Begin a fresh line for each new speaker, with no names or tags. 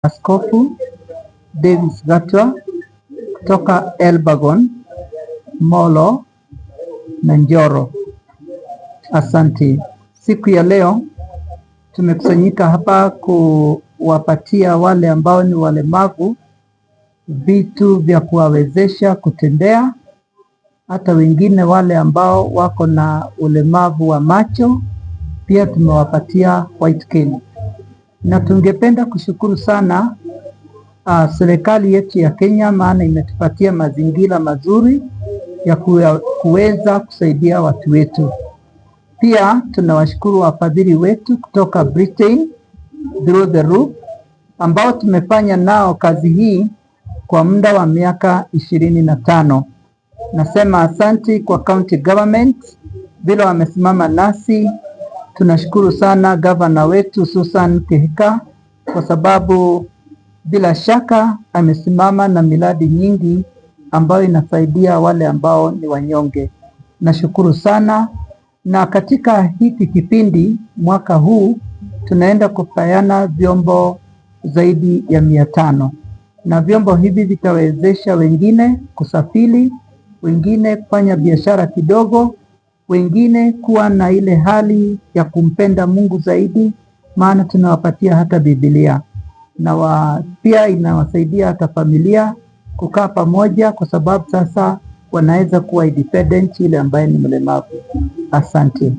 Askofu Davis Gatwa kutoka Elburgon, Molo na Njoro. Asante. Siku ya leo tumekusanyika hapa kuwapatia wale ambao ni walemavu vitu vya kuwawezesha kutembea, hata wengine wale ambao wako na ulemavu wa macho pia tumewapatia white cane. Na tungependa kushukuru sana serikali yetu ya Kenya, maana imetupatia mazingira mazuri ya kuweza kusaidia watu wetu. Pia tunawashukuru wafadhili wetu kutoka Britain Through the Roof ambao tumefanya nao kazi hii kwa muda wa miaka 25. Nasema asanti kwa county government vile wamesimama nasi. Tunashukuru sana gavana wetu Susan Kihika kwa sababu bila shaka amesimama na miradi nyingi ambayo inasaidia wale ambao ni wanyonge. Nashukuru sana, na katika hiki kipindi mwaka huu tunaenda kupeana vyombo zaidi ya 500 na vyombo hivi vitawezesha wengine kusafiri, wengine kufanya biashara kidogo, wengine kuwa na ile hali ya kumpenda Mungu zaidi, maana tunawapatia hata Biblia na pia inawasaidia hata familia kukaa pamoja, kwa sababu sasa wanaweza kuwa independent ile ambaye ni mlemavu. Asante.